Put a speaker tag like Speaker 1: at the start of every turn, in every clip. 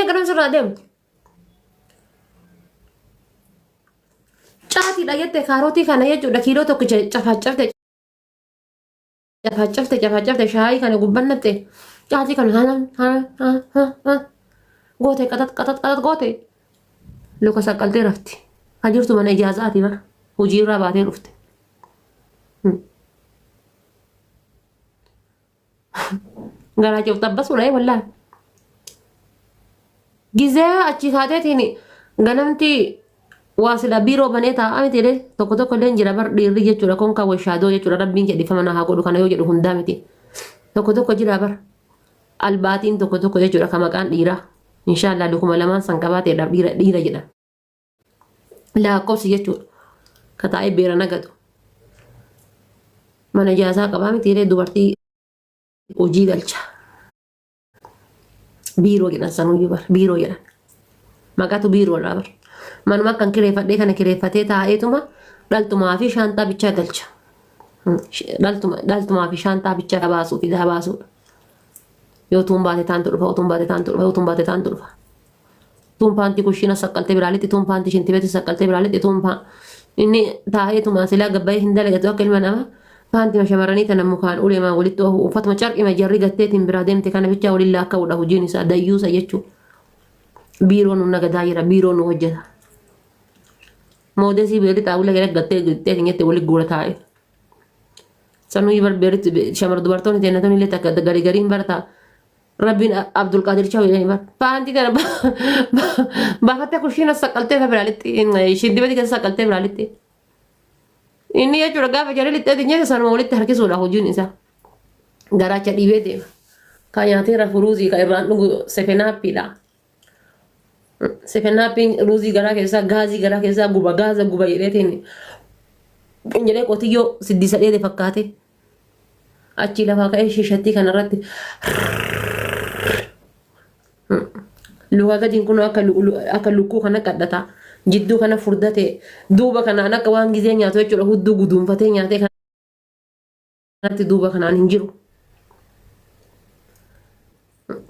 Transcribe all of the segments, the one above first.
Speaker 1: ganam sirraa deemu. Caatiidha jette kaarotii kana jechuudha kiiloo tokkicha cafaccafte cafaccafte cafaccafte shaayii kana gubban naqxe caatii kana haala haala haala goote qaxax qaxax qaxax goote luka saqqaltee rafti. Ka jirtu mana ijaazaati bara hojiirraa baatee dhufte. Garaa ce'u xabbasuudha wallaahi. Gizee achi kaateetiin ganamti waa sila biiroo banee taa'aa miti jedhee tokko tokko illee jira bar dhiirri jechuudha konkaa washaadoo jechuudha rabbiin jedhifama na haa godhu kana yoo jedhu hundaa miti. Tokko tokko jira bar albaatiin tokko tokko jechuudha ka maqaan dhiiraa. Inshaallah lukuma lamaan san qabaateedhaaf dhiira dhiira jedha. Lakkoofsi jechuudha. Ka taa'ee beera nagatu. Mana jaasaa qabaa miti jedhee dubartii hojii galcha. Biiroo jedhan sanuyyuu bar biiroo jedhan. Maqaatu biiroodha bar. Manuma akkan kireeffadhee kana kireeffatee taa'eetuma dhaltumaa fi shaanxaa bichaa galcha. Dhaltuma dhaltumaa fi shaanxaa bichaa baasuu fi baasuudha. Yoo tuun baate taantu dhufa, yoo tuun baate taantu dhufa, yoo tuun baate taantu dhufa. Tuun paantii kushiina saqqaltee biraa lixxi, tuun paantii shintibeetti saqqaltee biraa lixxi, tuun paa inni taa'eetuma silaa gabbayee hin dalagatu akka ilma namaa paantima shamarranii tana mukaan uleemaan walitti oofu uffatuma carqima jarri gatteetiin biraa deemte kana bichaa waliin laakka'uudha hojiin isaa dayyuusa jechuu biiroo nu nagadaa jira biiroo nu hojjeta moodesii beerri xaawula gara gattee gattee hin jette walitti guura taa'e sanuu bar beerri shamar dubartoonni teennatoon illee takka garii gariin bartaa Rabbiin Abdulqaadir Chaw jedhanii bar. Paantii kana baafattee kushiina saqqaltee fa biraa lixxi. Shindibati keessa saqqaltee biraa lixxi. Inni jechuudha gaafa jarri lixxee dinyeessa sanuma walitti harkisuudha hojiin isaa. Garaacha dhiibee deema. Ka nyaatee rafu ruuzii ka irraan dhugu sefenaappiidha. Sefenaappiin ruuzii garaa keessaa gaazii garaa keessaa guba gaaza guba jedheetiin jedhee qotiyyoo siddisa dheede fakkaate. Achii lafaa ka'ee shiishattii kanarratti luka gadiin kun akka akka lukkuu kana qadhata. Jidduu kana furdate duuba kanaan akka waan gizee nyaatu jechuudha hudduu guduunfatee nyaatee kanatti duuba kanaan hin jiru.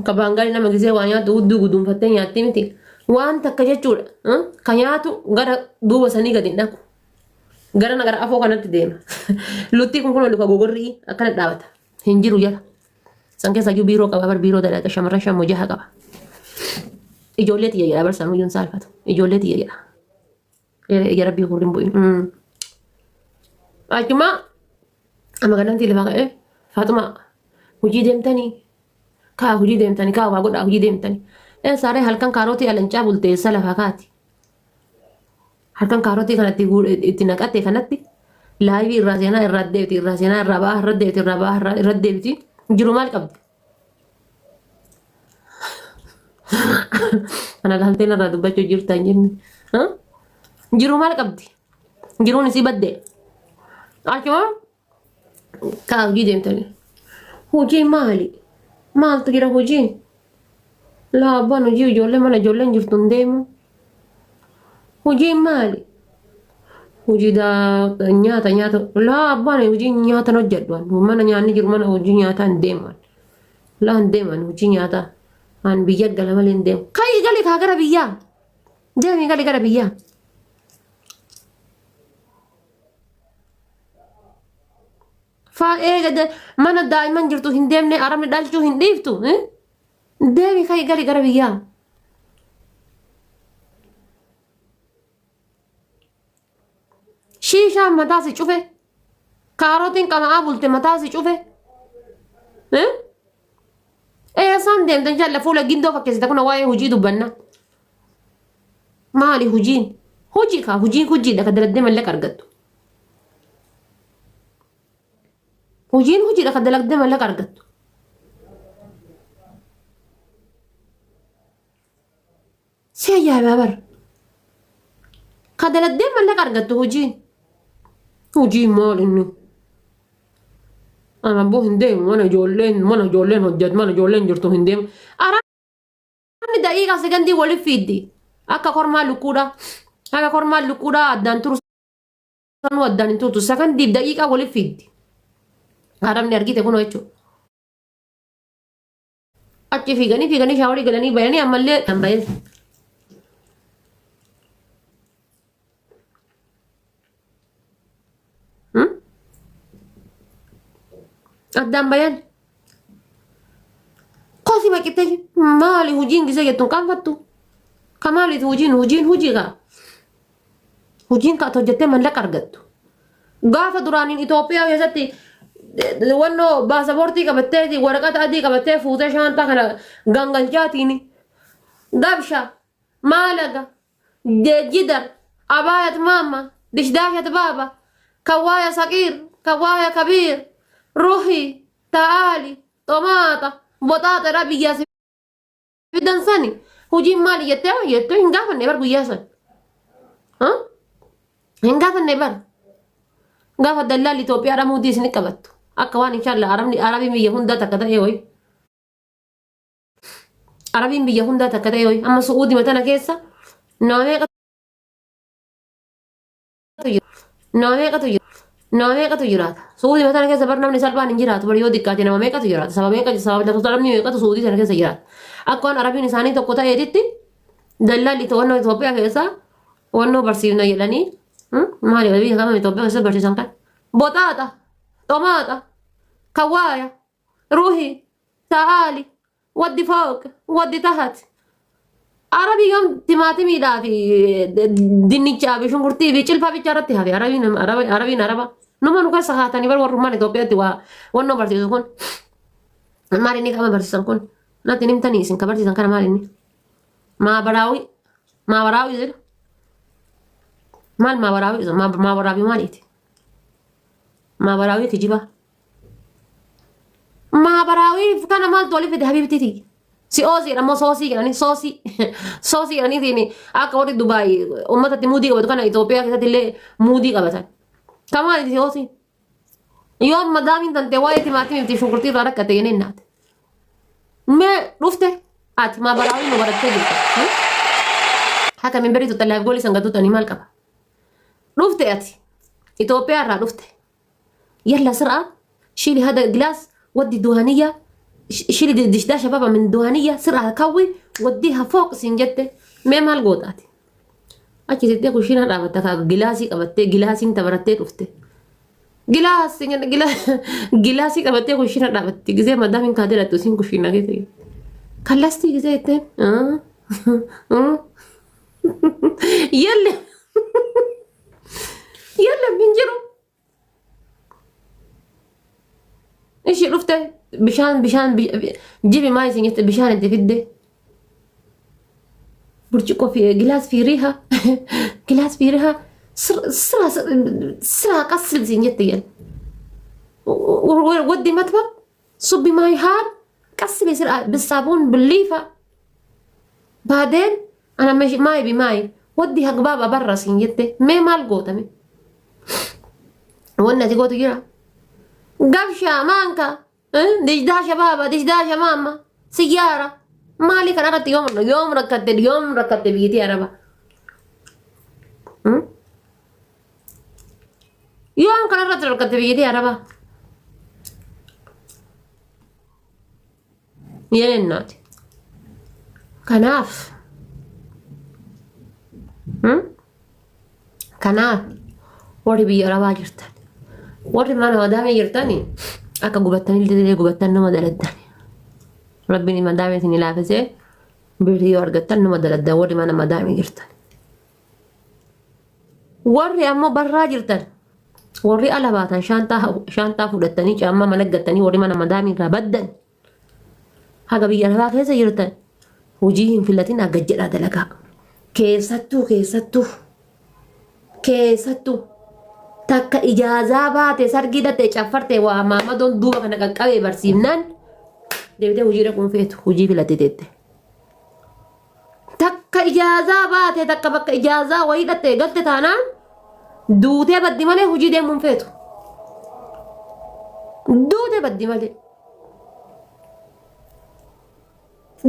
Speaker 1: Ka baangaali nama gizee waa nyaatu hudduu guduunfattee nyaatti miti. Waan takka jechuudha. Ka nyaatu gara duuba sanii gadi hin dhaqu. Gara gara afoo kanatti deema. Luttii kun kun luka gogorrii akkana dhaabata. Hin jiru jala. San keessa iyyuu biiroo qaba bar biiroo dalaga shamarran shan mojaha qaba. Ijoollee tiyya jedha bar sanuu iyyuu hin saalfatu. Ijoollee tiyya jedha. Ija rabbii hurri hin bu'in. Achuma amma ganamtii lafaa ka'ee Faaxumaa hojii deemtanii kaa hojii deemtanii kaa waa godhaa hojii deemtanii. Eessaaree halkan kaarotii alancaa bulte eessa lafaa kaati. Halkan kaarotii kanatti itti naqatte kanatti laayivii irraa seenaa irraa deebiti irraa seenaa irraa ba'aa irra deebiti irraa ba'aa irra deebiti jiru maal qabdi? Kana laaltee narraa dubbachuu jirta hin jenne. Jiru maal qabdi? Jiruun isii badde. Achuma kaa hojii deemtanii. Hojii maali? Maaltu jira hojiin? Laa abbaan hojii ijoollee mana ijoolleen jirtu hin deemu. Hojiin maali? Hojii nyaata nyaata. Laa abbaan hojii nyaatan hojjedhu. Mana nyaanni jiru mana hojii nyaataa hin deemu. Laa hin deeman hojii nyaataa. An biyya gala malee hin deemu. Kayi gali kaa gara biyyaa. Deemi gali gara biyyaa. Faa eega mana daa'imman jirtu hin deemne arabni dhalchuu hin dhiiftu. Deemi kayi gali gara biyyaa. Shiishaan mataa si cufe. Kaarotiin qama'aa bulte mataa si cufe. Eessaan deemtan jalla fuula gindoo fakkeessita kun waa'ee hojii dubbanna. Maali hojiin? Hojii kaa hojiin hojiidha ka daladdee mallaqa argattu. Hojiin hojiidha ka dalagdee mallaqa argattu. Si ajaa'ibaa bar. Ka daladdee mallaqa argattu hojiin. Hojiin maal inni? Ana abboo hin deemu mana ijoolleen mana ijoolleen hojjet mana ijoolleen jirtu hin deemu. Arabni daqiiqaa sekondii waliif fiiddi. Akka kormaa lukkuudha. Akka kormaa lukkuudha addaan turu sanuu addaan hin turtu. Sekondiif daqiiqaa waliif fiiddi. Arabni argite kunoo jechuudha. Achi fiiganii fiiganii shaaworii galanii bayanii ammallee kan bayan. Addaan bayan. Kosi maqittee maali hojiin gisee jettu hin qaanfattu. Ka maaliiti hojiin hojiin hojii gaa. Hojiin ka ati hojjettee mallaqa argattu. Gaafa duraaniin Itoophiyaa keessatti wannoo baasapoortii qabattee waraqata adii qabattee fuutee shaantaa kana gangalchaatiin gabsha maalaga jidar abaayat maama dishdaashat baaba kawaaya saqiir kawaaya kabiir ruhi ta'aali xomaaxa boxaaxedha biyyaa si fidan sani hojiin maali jettee jettee hin gaafanne bar guyyaa san hin gaafanne bar gaafa dallaalli Itoophiyaadha muudii isin qabattu akka waan inshallah arabni arabiin biyya hundaa takka ta'e wayi arabiin biyya hundaa takka ta'e wayi amma su'uudima tana keessa nama meeqa jira. Nama meeqatu jira? Nama meeqatu jiraata? Suudii tana keessa bar namni salphaan hin jiraatu bar yoo xiqqaate nama meeqatu jiraata? Saba meeqa saba lakkoofsa namni meeqatu suudii sana keessa jiraata? Akka waan arabiin isaanii tokko ta'eetitti dallaalli to'annoo Itoophiyaa keessaa wannoo barsiifna jedhanii maali biyya kam Itoophiyaa keessa barsiisan kan? Boxaaxa, xomaaxa, kawaaya, ruuhii, ta'aali, Waddi fooq, waddi tahat. Arabii yoom timaatimiidhaa fi dinnichaa fi shunkurtii fi cilfaa bichaa irratti hafe arabiin arabiin araba. Numa nu keessa kaatanii bar warrummaan Itoophiyaatti waa wannoo barsiisu kun. Maal inni qaba barsiisan kun? Natti hin himtanii isin ka barsiisan kana maal inni? Maabaraawii maabaraawii jedhu. Maal maabaraawii isa maabaraawii maaliiti? Maabaraawii kijibaa. Maabaraawii kana maaltu walitti fide habiibtii tiyya? Si oosii jedha immoo soosii jedhanii soosii soosii jedhaniitiin akka warri Dubaay uummatatti muudii qabatu kana Itoophiyaa keessatti illee muudii qabatan. Kan maaliiti si oosii? Yoo madaamiin tantee waa'ee timaatimii fi shunkurtii irraa rakkate jenneen naate. Mee dhufte ati maabaraawii nu barattee jirta. Haka minberii tuttallaaf goolii sangattuutanii maal qaba? Dhufte ati Itoophiyaa irraa dhufte. يلا سرعة شيلي هذا الجلاس ودي دهانية شيلي دشداشة بابا من دهانية سرعة كوي وديها فوق سنجته ما مال قوتاتي achi sittee kushiina dhaabatta kaa gilaasii qabattee gilaasiin taparattee dhufte. Gilaasii gilaasii qabattee kushiina dhaabatti gisee madaamiin kaa jedhattu isiin kushiina keessa jirti. Kallastii gisee jetteen. Yelle yelle hin jiru. Ishii dhufte bishaan bishaan jibi maa isin jette bishaan itti fidde. Burcuqqoo fi gilaas fi riha gilaas fi riha sira sira qassil isin jette jedhe. Waddi matba subbi maay haar qassili sira bisaabuun billiifa. Baadeen ana maay bi maay waddi haqbaaba barra siin jette mee maal gootame. Wanni ati gootu jira. Gabshaa maanka dijdaa shabaaba dijdaa shamaama siyyaara maali kana irratti yoom yoom rakkatte yoom rakkatte biyyattii araba. Yoom kana irratti rakkatte biyyattii araba. Yenennaati. Kanaaf kanaaf warri biyya arabaa jirtan warri mana madaamii jirtan akka gubattanii illee gubattan nama daladdan. Rabbiin madaamii isin laafisee birrii yoo argattan nama daladdan warri mana madaamii jirtan. Warri ammoo barraa jirtan warri ala baatan shaantaa fudhattanii caammaa mana gattanii warri mana madaamii irraa baddan haga biyya lafaa keessa jirtan hojii hin filatin gad jedhaa dalagaa. Keessattuu keessattuu keessattuu takka ijaazaa baate sargii dhatte caffarte waa maamadoon duuba kana qaqqabee barsiifnaan deebitee hojii dhaquun feetu hojii filatte teette. Takka ijaazaa baate takka bakka ijaazaa wayii dhatte galte taanaan duutee baddi malee hojii deemuun feetu. Duutee baddi malee.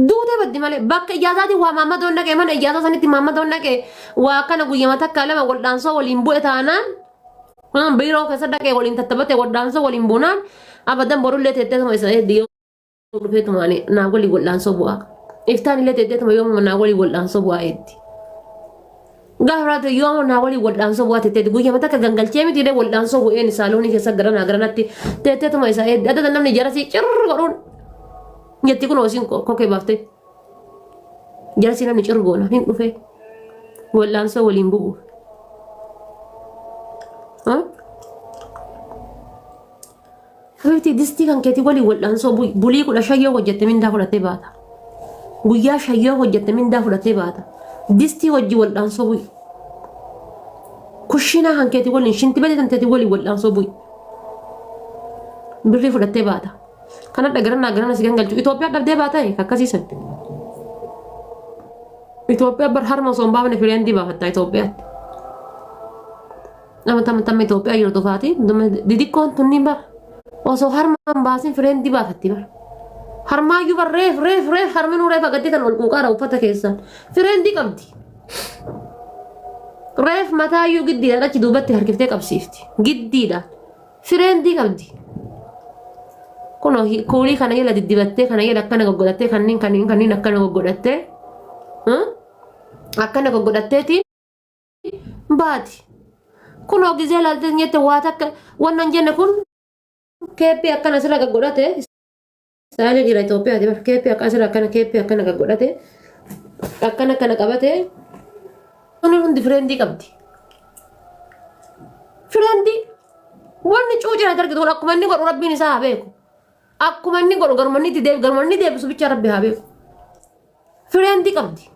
Speaker 1: Duutee baddi malee bakka ijaazaatiin waa maammadoon dhaqee mana ijaazaa sanitti maammadoon dhaqee waa kana guyyama takka lama waldhaansoo waliin bu'e taanaan biiroo keessa dhaqee waliin tattabate waldhaansoo waliin buunaan abadan borullee teettee isa eegdi. dhufeetuma naa walii wal'aansoo bu'aa. Iftaan illee teetteetuma yoomuma naa walii wal'aansoo bu'aa jetti. Gaafa raate yooma naa walii wal'aansoo bu'aa teetteeti guyyaa takka gangalchee miti illee wal'aansoo bu'een saaloonii keessa garanaa garanatti teetteetuma isa eeddi adda namni jarasii cirr godhuun jetti kun hoosiin kokee baaftee. Jarasii namni cirr goona hin dhufee wal'aansoo waliin bu'u. Habibti distii kan keetii waliin wal'aansoo bu'i. Bulii 15 yoo hojjette mindaa fudhattee baata. Guyyaa 5 yoo hojjette mindaa fudhattee baata. Distii wajji wal'aansoo bu'i. Kushiinaa kan keetii waliin shinti beetii kan keetii waliin wal'aansoo bu'i. Birrii fudhattee baata. Kanadha garanaa garana si gangalchu. Itoophiyaa dhabdee baata akkasiisan. Itoophiyaa bar harma osoo hin baafne fireendii baafatta Itoophiyaatti. Nama tamma tamma Itoophiyaa jirtu faati didikkoon tunniin bar osoo harma hin baasin fireendii baafatti bar. Harmaayyuu bar reef reef reef harminuu reef agartee kan ol quuqaadha uffata keessaan fireendii qabdi. Reef mataayyuu giddiidhaan achi duubatti harkiftee qabsiifti. Giddiidhaan fireendii qabdi. Kunoo kuulii kana jala diddibattee kana jala akkana goggodhattee kanneen kanneen kanneen akkana goggodhattee akkana goggodhatteetiin baati. Kunoo gizee laaltee jette waa takka wannan hin jenne kun keeppii akkana asirra gaggodhate. Saalee dhiira Itoophiyaati bar keeppii akka asirra akkana keeppii akkana gaggodhate akkana akkana qabate. Kun hundi fireendii qabdi. Fireendii wanni cuucina argitu kun akkuma inni godhu rabbiin isaa haa beeku. Akkuma inni godhu garuma inni itti deebi garuma inni deebisu bicha rabbi haa beeku. Fireendii qabdi.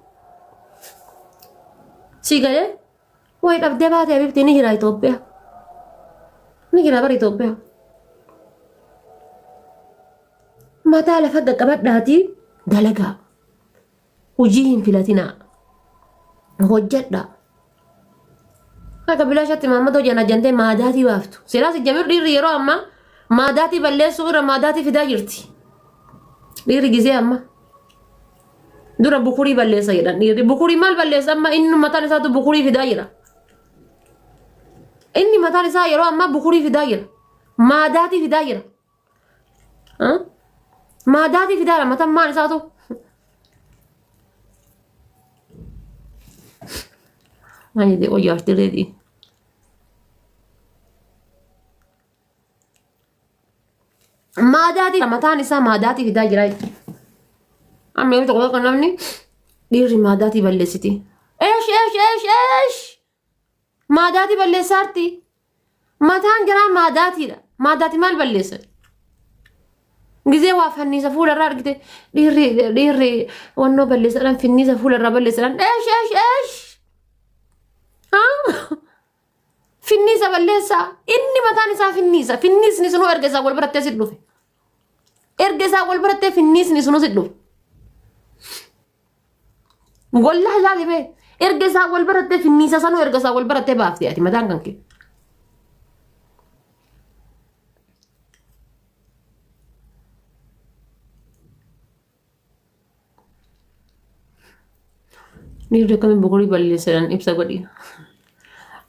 Speaker 1: Si galee wayi dhabdee baate habibti ni jira Itoophiyaa. Ni jira bara Itoophiyaa. Mataa lafa qaqqabadhaatii dalagaa. Hojii hin filatinaa. Hojjedhaa. Akka bilaashatti maammata hojii ajjantee maadaatii baaftu. Silaas jamir dhiirri yeroo ammaa maadaatii balleessuu irra maadaatii fidaa jirti. Dhiirri gizee ammaa. Dura bukurii balleessa jedhan dhiirri. Bukurii maal balleessa amma inni mataan isaatu bukurii fidaa jira. Inni mataan isaa yeroo ammaa bukurii fidaa jira. Maadaatii fidaa jira. Maadaatii fidaa jira mataan maal isaatu. Maal jedhee qoyyaarti reedii. Maadaatii mataan isaa maadaatii fidaa jira jechuudha. Amma yeroo tokko tokko namni dhiirri maadaatii balleessiti. Eesh eesh eesh eesh maadaatii balleessaarti. Mataan jiraa maadaatiidha. Maadaatii maal balleessan? Gizee waa fanniisa fuula irraa argite dhiirri dhiirri wannoo balleessadhaan finniisa fuula irraa balleessadhaan eesh eesh eesh. Haa? Finniisa balleessaa. Inni mataan isaa finniisa. Finniisni sunuu erga isaa wal barattee si dhufe. Erga isaa wal barattee finniisni sunuu si dhufe. Wallahi laali bee. Erga isaa wal barattee finniisa sanuu erga isaa wal barattee baafte ati mataan kan kee. Dhiirri akkamiin bokorii balleessan ibsa godhi.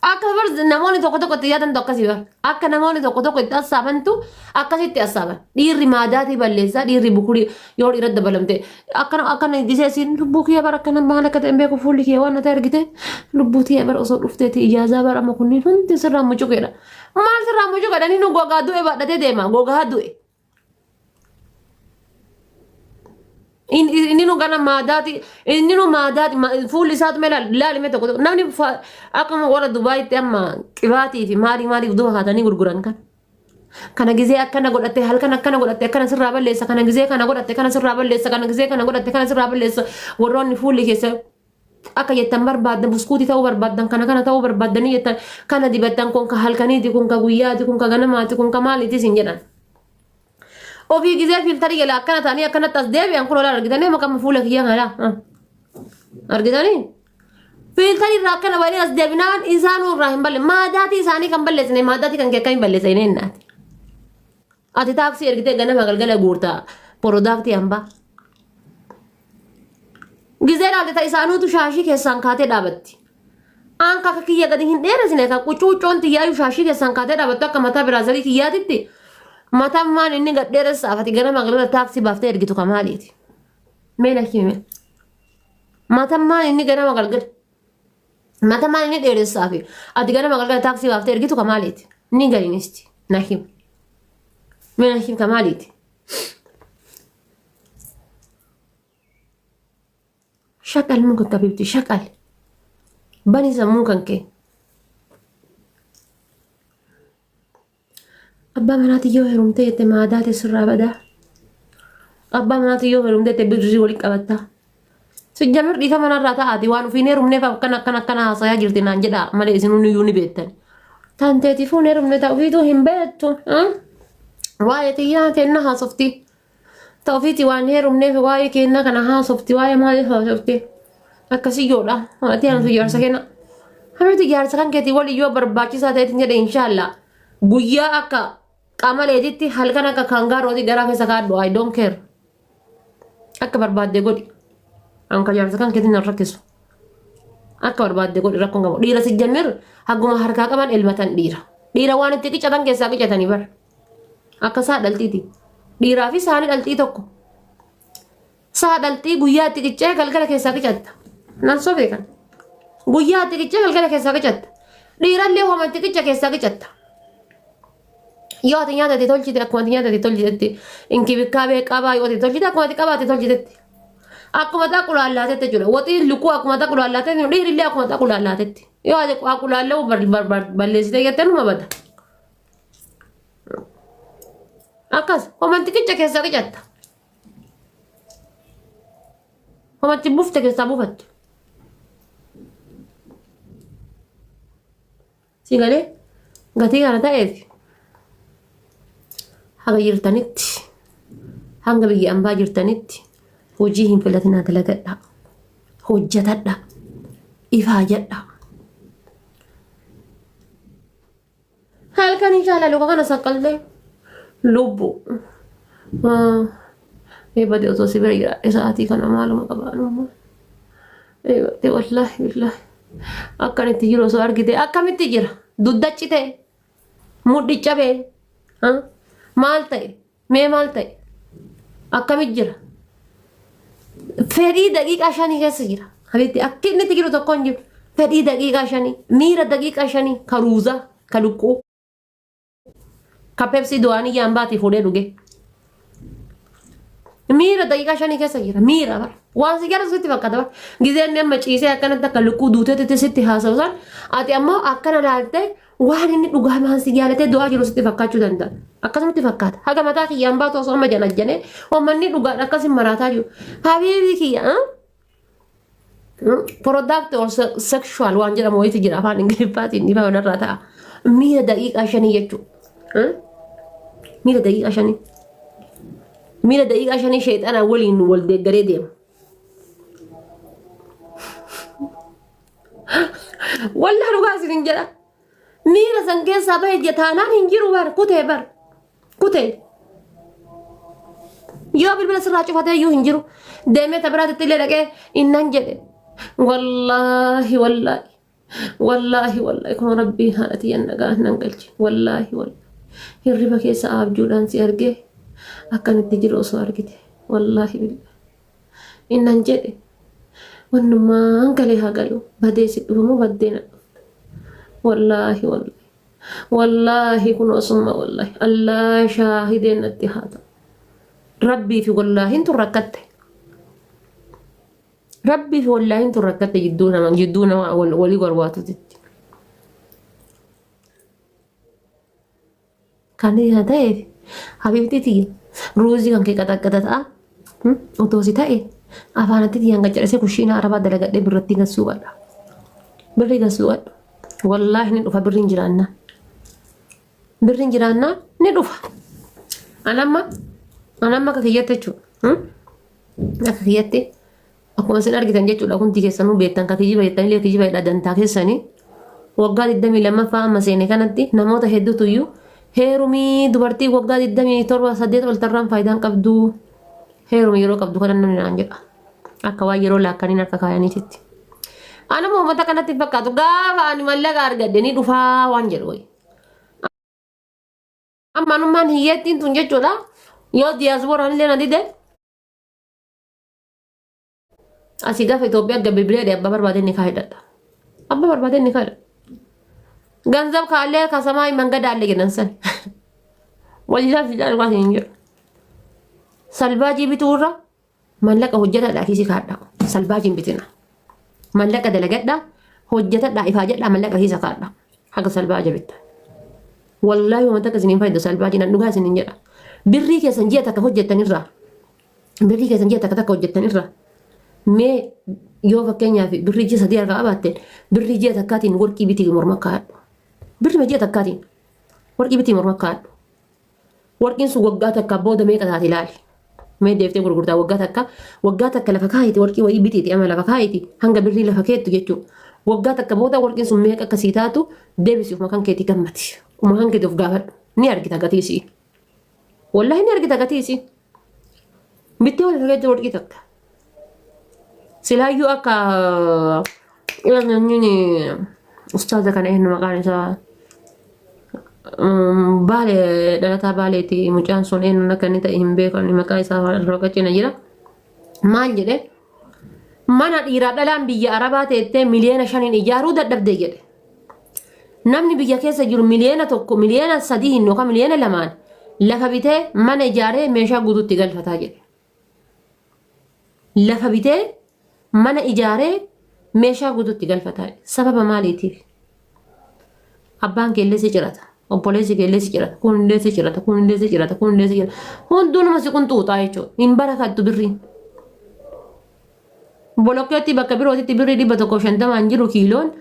Speaker 1: Akka bar namoonni tokko tokko itti yaadantu akkasii bar. Akka namoonni tokko tokko itti assaabantu akkasitti assaaban. Dhiirri maadaatii balleessaa dhiirri bukurii yoo dhiira dabalamte akkana akkana gisee siin lubbuu kiyya bar akkana maal akka ta'e hin beeku fuulli kiyya waan na ta'e argite lubbuu tiyya bar osoo dhufteeti ijaazaa bar amma kunniin hundi sirraa mucuqeedha. Maal sirraa mucuqeedha inni gogaa du'e baadhatee deema gogaa du'e. Inni nu gana maadaati inni nu maadaati fuulli isaatu mee laali laali mee tokko tokko namni akkuma warra Dubaayitti amma qibaatii fi maalii maaliif duba kaatanii gurguran kan. Kana gizee akkana godhatte halkan akkana godhatte akkana sirraa balleessa kana gizee kana godhatte kana sirraa balleessa kana gizee kana godhatte kana sirraa balleessa warroonni fuulli keessa akka jettan barbaaddan buskuutii ta'uu barbaaddan kana kana ta'uu barbaaddanii jettan kana dibattan kun ka halkaniiti kun ka guyyaati kun ka ganamaati kun ka maaliiti isin jedhan. Ofii gizee fiiltarii jala akkana ta'anii akkanatti as deebi'an kun olaa argitanii maqaan fuula kiyyaa kana argitanii. Fiiltarii irraa akkana ba'anii as deebinaan isaanuu irraa hin balle maadaatii isaanii kan balleessine maadaatii kan kee akkamiin balleessine hinnaati. Ati taaksii ergitee ganama galgala guurta porodaaktii hambaa. Gizee laalte ta isaanuutu shaashii keessaan kaatee dhaabatti. Aan kaka kiyya gadi hin dheeresine ka qucuuccoon tiyyaayu shaashii keessaan kaatee dhaabattu akka mataa biraazarii kiyyaatitti. Matammaan inni gad dheeressaaf ati ganama galgala taaksii baaftee ergitu ka maaliiti? Mee na himi. Matammaan inni ganama galgala matammaan inni dheeressaaf ati ganama galgala taaksii baaftee ergitu ka maaliiti? Ni galinisti na himi. Mee na himi ka maaliiti? Shaqal muka qabibti shaqal. Bani sammuu kan kee. Abbaa manaati yoo heerumtee jette maadaa tee sirraa badaa. Abbaa manaati yoo heerumtee jette birrii walitti qabattaa. Sijjamir dhiifama narraa ta'aati waan ofiin heerumneef akkana akkana akkana haasayaa jirti naan jedhaa malee isin hundiyyuu ni beektan. Tanteetiifuu hin heerumne ta'a ofiituu hin beektu. Waa'ee xiyyaa kenna haasofti. Ta ofiiti waan heerumneef waa'ee keenna kana haasofti waa'ee maaliif haasofti akkasii yoodha ati anatu jaarsa kenna hamiti jaarsa kan keetii wali yoo barbaachisaa ta'eetiin jedhe inshaalla guyyaa akka qamaleetitti halkan akka kaangaarooti garaa keessa kaadhu I don't care akka barbaadde godhi anka jaarsa kan keetiin hin rakkisu akka barbaadde godhi rakkoon qabu dhiira si jammir haguma harkaa qaban elmatan dhiira dhiira waan itti qicatan keessaa qicatanii bara. Akka isaa dhaltiiti. Dhiiraa fi saani dhaltii tokko. Saa dhaltii guyyaa itti qiccee galgala keessaa qicatta. Nan sobee kan. Guyyaa itti qiccee galgala keessaa qicatta. Dhiirallee homa itti qicca keessaa qicatta. Yoo ati nyaata itti tolchite akkuma ati nyaata itti tolchitetti inkibikaabee qabaa yoo ati tolchite akkuma ati qabaa itti tolchitetti. Akkuma xaqulaallatetti jechuudha. Waxiin lukkuu akkuma xaqulaallatetti dhiirillee akkuma xaqulaallatetti. Yoo ati qulaalla'uu balleessite jettee numa bada. Akkas homanti qicca keessaa qicatta. Homanti buufte keessaa buufattu. Si galee gatii kana ta'eef haga jirtanitti hanga biyya ambaa jirtanitti hojii hin filatinaa dalagadhaa. Hojjetadhaa. Ifaajadhaa. Halkan inshallah luka kana saqqaltee lubbu. Eebbate osoo si bira jiraadhe sa'aatii kana maaluma qabaan Eebbate wallaahi billaahi. Akkan itti jiru osoo argite akkamitti jira? Dudda cite mudhi cabee maal ta'e? Mee maal ta'e? Akkamitti jira? Fedhii daqiiqaa shanii keessa jira. Habiibti akki inni itti jiru tokko hin jiru. Fedhii daqiiqaa shanii, miira daqiiqaa shanii, ka ruuzaa, ka lukkuu, ka pepsii du'aan iyyaan baatee fuudhee dhuge. Miira daqiiqaa shanii keessa jira. Miira bara. Waan si jaalatu sitti fakkaata bara. Gizeen inni amma ciisee akkanatti akka lukkuu duuteetti sitti haasa'u san ati ammoo akkana laaltee Waan inni dhugaamaan si jaalatee du'aa jiru sitti fakkaachuu danda'a. Akkasumatti fakkaata. Haga mataa kiyyaan baatu osoo amma janajjanee uummanni dhugaan akkas hin maraataa jiru. Habiibii kiyya. Product or sexual waan jedhamu wayiitu jira afaan Ingiliffaatiin dhiifama narraa ta'a. Miira daqiiqaa shanii jechuudha. Miira daqiiqaa shanii. Miira daqiiqaa shanii sheexanaa waliin wal deeggaree deema. Wallah dhugaa isin jedha. Miira san keessaa bahe je taanaan hin jiru bar kutee bar kutee. Yoo bilbila sirraa cufatee iyyuu hin jiru. Deemee ta biraatitti illee dhaqee innan jedhe. Wallaahi wallaahi wallaahi wallaahi kun rabbiin haadha tiyyan nagaa nan galche wallaahi wallaahi hirriba keessa aabjuudhaan si argee akkamitti jiru osoo argite wallaahi billaahi. Innan jedhe wannummaan galee haa galu badee si dhufa moo baddee na dhufta wallaahi wallaahi wallaahi kun osumma wallaahi allaa shaahideen natti haa ta'u rabbii fi wallaahiin tun rakkatte rabbii fi wallaahiin tun rakkatte jidduu nama jidduu nama walii warwaatutti. Kan kana ta'eef habiibtii tiyya ruuzii kan kee qaxaqqaxa ta'a. Otoo si ta'e afaanatti tiyyaan qaccadhisee kushiinaa arabaa dalagadhee birrattii gassuu qadha. Birrii gassuu qadha. Wallaahi ni dhufa birriin jiraannaa. Birriin jiraannaa ni dhufa. Anamma anamma akka kiyyatti jechuudha. Akka kiyyatti Akkuma isin argitan jechuudha hundi keessanuu beektan ka kijiba jettanillee kijiba jedha dantaa keessanii. Waggaa 22ffaa amma seene kanatti namoota hedduutu iyyuu heerumii dubartii waggaa 27 8 ol tarraan faayidaan qabdu heerumii yeroo qabdu kana namni naan jedha. Akka waan yeroo laakkaniin harka kaayaniititti. Anuma uummata kanatti hin fakkaatu gaafa ani mallaqa argadhe ni dhufaa waan jedhu wayi. Amma anummaan hiyyeettiin tun jechuudha. Yoo diyaaspooraan illee na dide asii gaafa Itoophiyaa gad bilbilee abbaa barbaade ni kaa'edha. Abbaa barbaade ni kaa'edha. Ganzab kaallee kasamaa mangada alle jedhan san. Wallaahi fi dhugaa hin jiru. Salbaajii bituurra mallaqa hojjetadhaa kiisii kaadhaa. Salbaajii hin bitina. Mallaqa dalagadhaa hojjetadhaa ifaajadhaa mallaqa kiisa kaadhaa. Haga salbaaja bitta. Wallaahi wanta akka isiniin fayyadu salbaajiin an dhugaa isiniin jedha. Birrii keessan ji'a takka hojjettanirraa birrii keessan ji'a takka takka hojjettanirraa mee yoo fakkeenyaaf birrii ji'a sadii harkaa qabaatte birrii ji'a takkaatiin warqii bitii morma kaa'adhu. Birrii ji'a takkaatiin warqii bitii morma kaa'adhu. Warqiin sun waggaa takka booda meeqa taate ilaali. Mee deeftee gurgurtaa waggaa takka waggaa takka lafa kaayiti warqii wayii bitiiti ama lafa kaayiti hanga birrii lafa keettu jechuudha. Waggaa takka booda warqiin sun meeqa akkasii taatu deebisi ufuma kan keetii gammati. Ufuma kan keetii of gaafadhu. Ni argita gatii isii. Wallaahi ni argita gatii isii. Bittee wal keetti warqii takka. Silaayyuu akka inni ustaaza kana eenyu maqaan isaa Baale dhalataa Baaleeti mucaan sun eenyuun akka inni ta'e hin beekan maqaa isaa roga cina jira. Maal jedhe mana dhiiraa dhalaan biyya Arabaa teettee miliyoona 5n ijaaruu dadhabde jedhe. Namni biyya keessa jiru miliyoona 1 miliyoona 3 yookaan miliyoona 2n lafa bitee mana ijaaree meeshaa guutuutti galfataa jedhe. Lafa bitee mana ijaaree meeshaa guutuutti galfataa. Sababa maaliitiif? Abbaan keellee si cirata. Obboleessi keellee si cirata. Kunillee si cirata. Kunillee si cirata. Kunillee si cirata. Hunduu nama si qunxuuxaa jechuudha. Hin barakattu birriin. Bolokkeetti bakka birootitti birrii 150n jiru kiiloon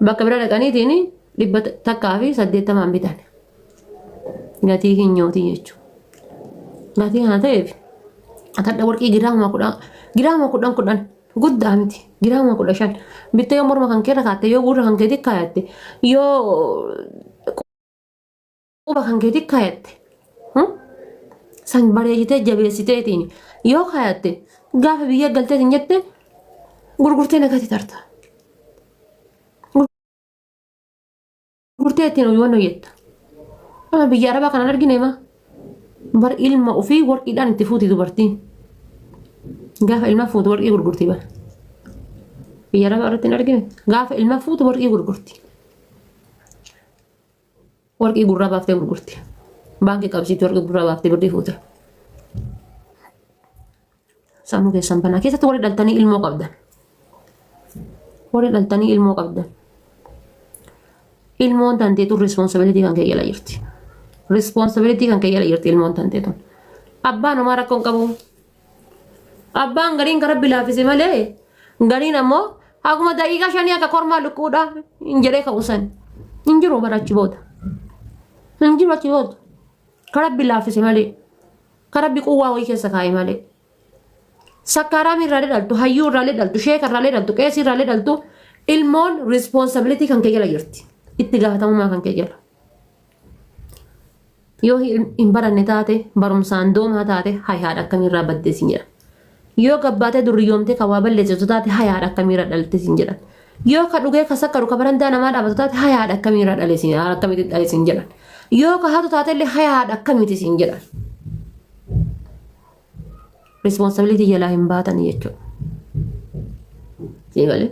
Speaker 1: bakka bira dhaqaniitiin 180n bitan. Gatii kinyooti jechuudha. Gatii kana ta'eef atadha warqii giraama 10 giraama 10 10 guddaa miti giraama 15 bittee yoo morma kan keerra kaatte yoo gurra kan keetti kaayatte yoo quba kan keetti kaayatte san bareechitee jabeessiteetiin yoo kaayatte gaafa biyya galteetiin jette gurgurtee nagatti tarta. Gurgurtee ittiin hojii hojjetta. Amma biyya Arabaa kanaan argine ma bar ilma ofii warqiidhaan itti fuuti dubartiin. Gaafa ilma fuutu warqii gurgurti bara. Biyya Arabaa irratti hin argine gaafa ilma fuutu warqii gurgurti. Warqii gurraa baaftee gurgurti. Baankii qabsiifti warqii gurraa baaftee birrii fuute. Sammuu keessan banaa. Keessatti warri dhaltanii ilmoo qabdan. Warri dhaltanii ilmoo qabdan. Ilmoon tanteetu responsibility kan kee jala jirti. Responsibility kan kee jala jirti ilmoon tanteetun. Abbaan homaa rakkoo hin qabu. Abbaan gariin kan rabbi laaffise malee gariin ammoo haguma daqiiqaa 5 akka kormaa lukkuudha hin jedhee ka'u san. Hin jiru bara achi booda. Hin jiru achi booda. Kan rabbi laaffise malee. Kan rabbi quwwaa wayii keessa kaa'e malee. Sakkaaraamii irraalee dhaltu, hayyuu irraalee dhaltu, sheeka irraalee dhaltu, qeesii irraalee dhaltu ilmoon responsibility kan kee jala jirti. Itti gaafatamummaa kan kee jala. Yoo hin baranne taate barumsaan doomaa taate hay haadha akkamiirraa baddee siin jedhan. Yoo gabbaatee durriyyoomtee kan waa balleessitu taate hay haadha akkamiirraa dhalatte siin jedhan. Yoo ka dhugee ka sakkaru ka barandaa namaa dhaabatu taate hay haadha akkamiirraa dhale siin haadha akkamiitti dhale siin jedhan. Yoo ka hatu taate illee hay haadha akkamiiti siin jedhan. Responsibility jalaa hin baatanii jechuudha. Sii galee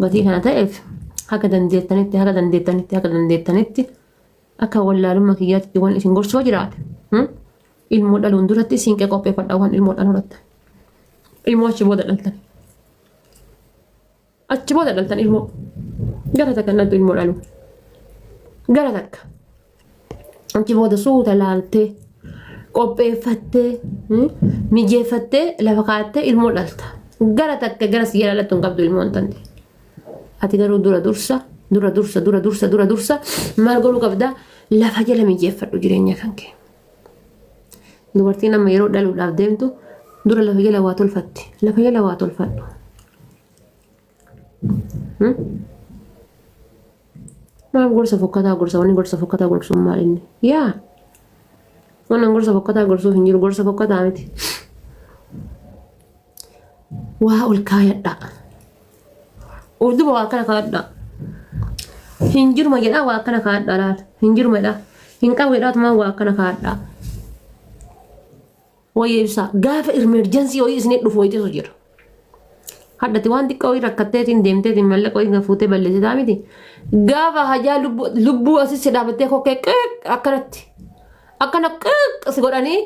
Speaker 1: gatii kana ta'eef haga dandeettanitti haga dandeettanitti haga dandeettanitti akka wallaalummaa kiyyaatti waan isin gorsoo jiraate. Ilmoo dhaluun duratti siinqee qopheeffadhaa waan ilmoo dhaluu irratti. Ilmoo achi booda dhaltan. Achi booda dhaltan ilmoo. Gara takka dhaltu ilmoo dhalu. Gara takka. Achi booda suuta laaltee qopheeffattee mijeeffattee lafa kaa'attee ilmoo dhalta. Gara takka gara si jala dhaltu hin qabdu ilmoon tante. Ati garuu dura dursa dura dursa dura dursa dura dursa maal godhuu qabda lafa jala mijeeffadhu jireenya kan kee. Dubartiin amma yeroo dhaluudhaaf deemtu dura lafa jala waa tolfatti. Lafa jala waa tolfadhu. Maal gorsa fokkataa gorsa wanni gorsa fokkataa gorsuun maal inni? Yaa! Wannan gorsa fokkataa gorsuuf hin jiru gorsa fokkataa miti. Waa ol kaayadhaa. Of duba waa akkana kaa'adhaa. Hin jiruma jedhaa waa akkana kaa'adhaa laala. Hin jiruma jedhaa. Hin qabu jedhaatuma waa akkana kaadhaa. Wayya ibsaa gaafa emergency wayii isinii dhufu wayitiitu jira. Hadhati waan xiqqoo wayii rakkatteetiin deemteetiin mallaqa wayii fuutee balleessitaa miti. Gaafa hajaa lubbuu asii si dhaabattee kokkee qiq akkanatti akkana qiq si godhanii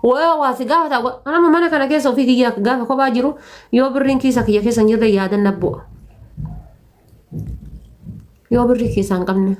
Speaker 1: waa waa si gaafata. Anama mana kana keessa ofii kiyyaa gaafa kophaa jiru yoo birriin kiisa kiyya keessa hin jirre yaadan na bu'a. Yoo birrii keessaa hin qabne.